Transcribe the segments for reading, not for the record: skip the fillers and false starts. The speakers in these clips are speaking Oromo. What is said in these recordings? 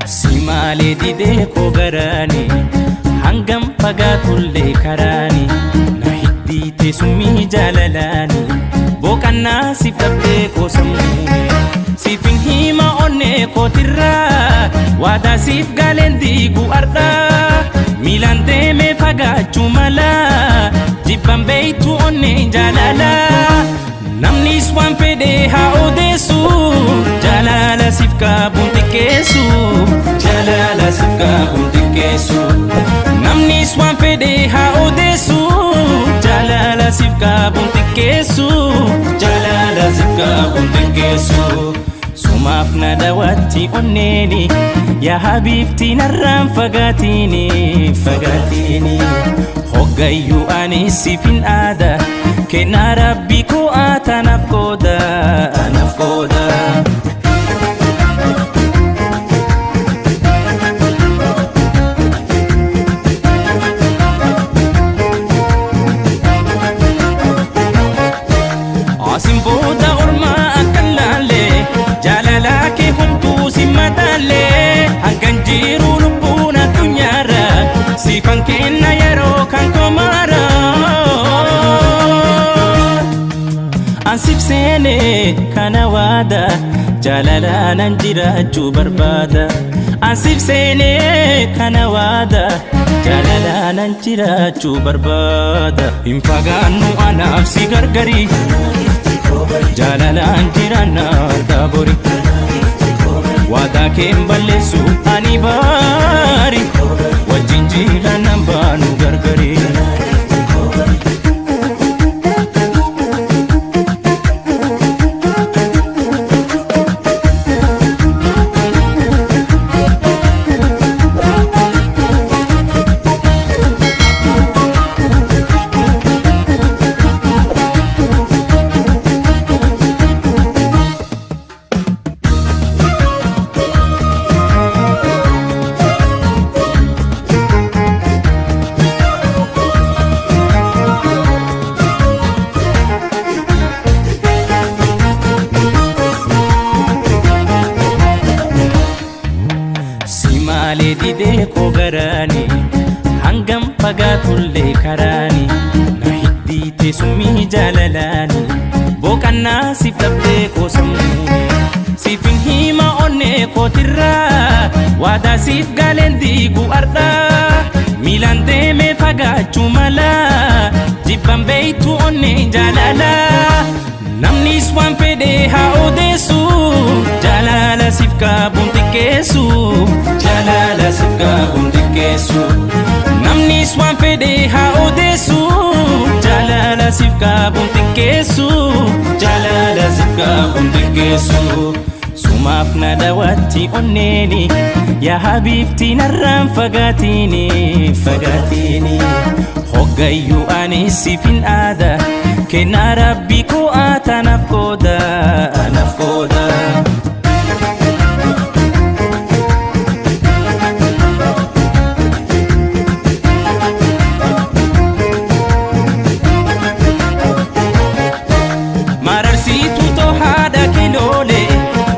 Si maalee didee koo garaani hangam fagaatullee karaani na hiddiite summii jaalalaani boqannaa siif dhabdee koo sammuuni siifin hima onnee kootirraa waadaa siif galeen diigu ardhaa miilaan deemee fagaachuu mala jibban beeytu onnee jaalalaa namnis waan fedhe haa odeessu jaalala siif qabuun xiqqeessu jaalala siif qabuun xiqqeessu namnis waan fedhe haa odeessu jaalala siif qabuun xiqqeessu jaalala siif qabuun xiqqeessu sumaaf na daawwatti onneeni yaa habiibti narraan fagaatiini fagaatiini hoggayyuu ani siifin aada kennaa rabbi koo tanaaf qooda tanaaf qooda. Asin booda ormaa akkan laalle jaalalaa kee homtuu si madaalle hangan jiru lubbuun addunyaarra siifan kenna yeroo kan komaara. Ansiif seene kana waada jaalalaanan jiraachuu barbaada. Ansiif seene kana waada jaalalaanan jiraachuu barbaada. Hin fagaannu anaaf si gargari jaalalaan jiraanna argaa bori. Waadaa kee hin balleessu ani baari wajjin jiraannan baanu gargari. Si maalee didee koo garaani hangam fagaatullee karaani na hiddiite summii jaalalaani boqannaa siif dhabdee koo sammuuni siifin hima onnee kootirraa waadaa siif galeen diigu ardhaa miilaan deemee fagaachuu mala jibban beeytu onnee jaalalaa namnis waan fedhe haa odeessu jaalala siif qabuun xiqqeessu jaalala siif qabuun xiqqeessu namnis waan fedhe haa odeessu jaalala siif qabuun xiqqeessu jaalala siif qabuun xiqqeessu sumaaf na daawwatti onneeni yaa habiibti narraan fagaatiini fagaatiini hoggayyuu ani siifin aada kennaa rabbi koo tanaaf qooda tanaaf qooda. Mararsiituu too haadha kiloolee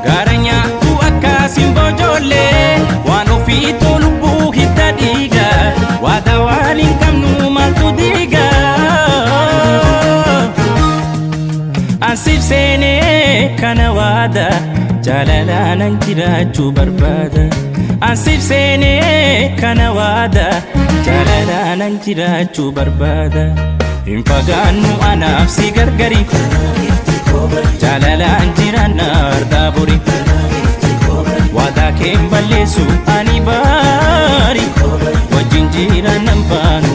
gaara nyaattu akkasiin bojoollee waan ofiituu lubbuu hidda dhiiga waada waan hin qabnu maaltu diiga. Ansiif seenee kana waada jaalalaanan jiraachuu barbaada. Ansiif seenee kana waada jaalalaanan jiraachuu barbaada. Hin fagaannu anaaf si gargari jaalalaan jiraanna ardaa bori. Waadaa kee hin balleessu ani baari wajjin jiraannan baanu